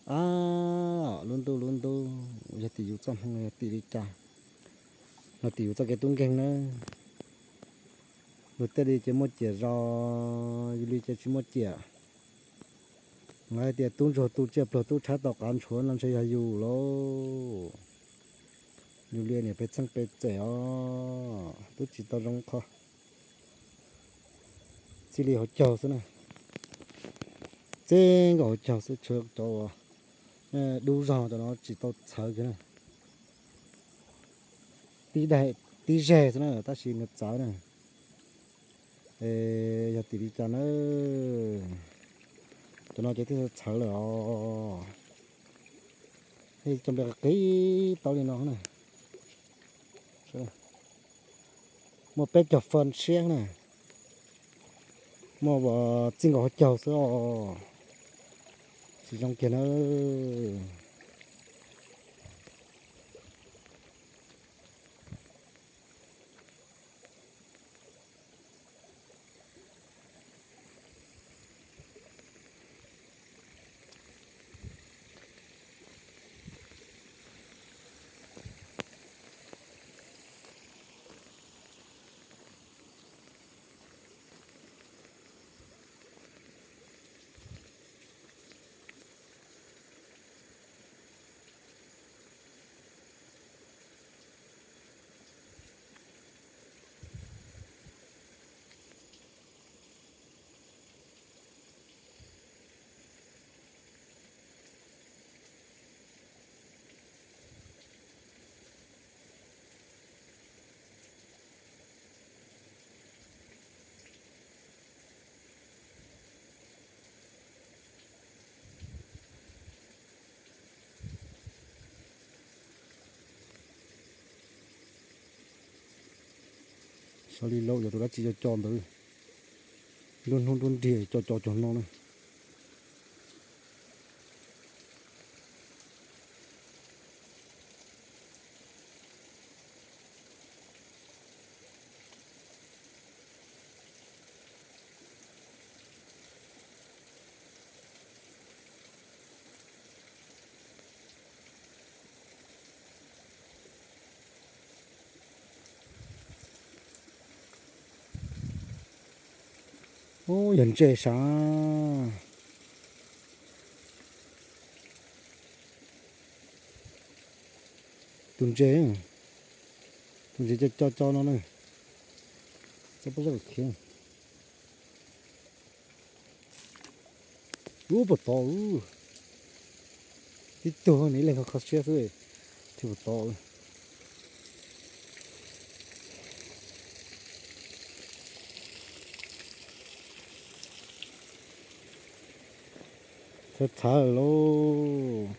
Ab, lub ntuj lub ntuj, yog tim yus txoj hmoo yog tim li cas, no tim yus txoj kev tub nkeeg na. Luag tej li ces muaj ciam zos, yus li ces tsis muaj ciam. Lawv hais tias tub ntsuag tu tsiaj pluag tub tshab tau qav ntshuav no ntshe yog yus lauj. Yus li niam pes txheej pes txem os, twb tsis tau zoo qho. Txij li hauv caug xwb na, txij nkaus hauv caug xwb, tshuav cov uas dub zog cov no tsis tau txhawv kiag na. Tib daim tib zeg xwb na tab sis nws txawv na. Es yog tim li cas na, cov no ces twb txhawv lawm os. Cov nplej qis qis tau li no na, muaj peb caug fo siab na, muaj txij nkaus hauv caug xwb os, tsis zoo kiag na. Xyov li lauj, yog tus dab tsi co co ntawd, nruab hnub nruab nrig co co cog no na. Ub, yog ntses sav. Tus ntses, tus ntses co co co no na. Ub, puas tod, tib tug ib leeg kho kho siab xwb, tsis puas tod. Txhawv txhawv lauj.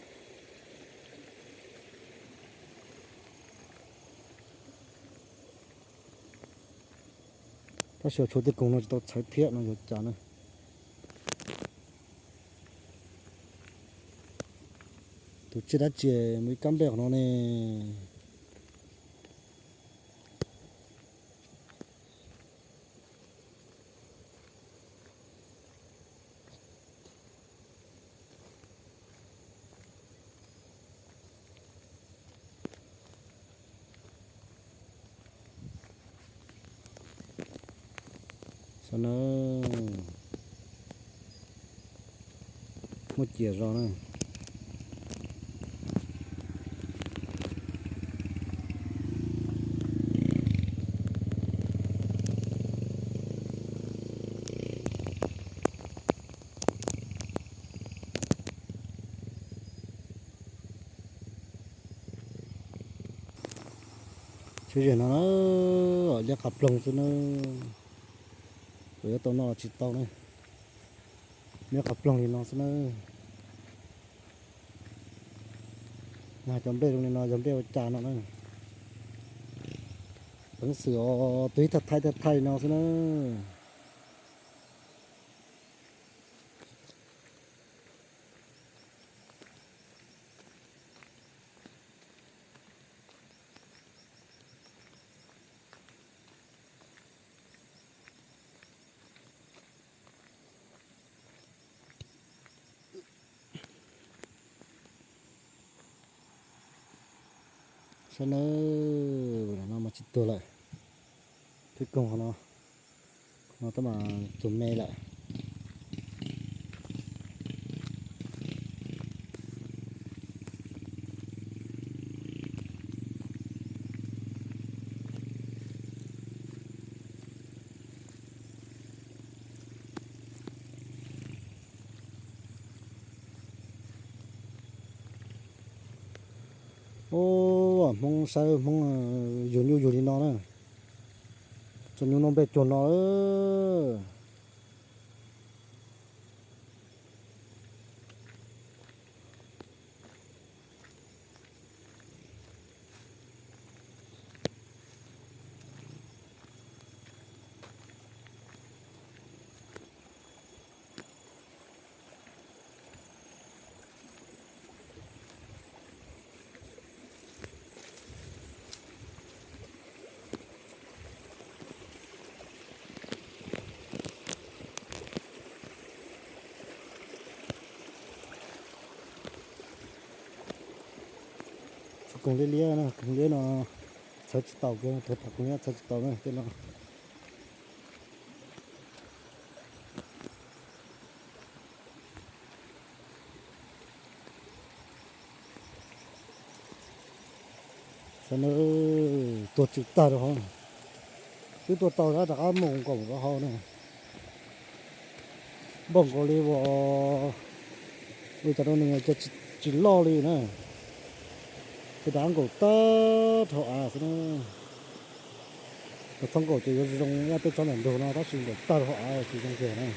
Tab sis tshuav tej koog no tsis tau txhawv thiab no yog cas na. Tus tsiaj dab tsi mus ib kab nplej qhov no ne? Saib na, muaj ciam zos na. Sawv zem no na, liab qas ploog xwb na, puas yuav tau noj los tsis tau na. Liab qas ploog li no xwb na. Cov nplej zoo li no yog nplej ua cas no na? Peev xwm os, tus ib thaj thaij thaj thaij li no xwb na. Sab nawb, no mas tsis tuag lawm. Twb koog qhov no, qhov no tab mas tuag me lawm. Ub, Hmoob saib Hmoob yug nyuj yug li no na. Tso nyuj noj nplej cuag no. Tsis koog liab liab na, koog liab no txhawv tsis tau, koog liab txhawv tsis tau na tej no. Saib na, tuag tsw tag rau hauv. Twb tuaj tau tab rov qab mus nkaum rau hauv na. Npauj nkaus li uas, ua cas rau nws ces tsis loj li na. Ces rov qab nkaum tag rau hauv av xwb na. Thaum txhob nkaum ces yuav zoo zoo ib peb tsob ntawm ntug no tab sis nkaum tag rau hauv av tsis zoo kiag na.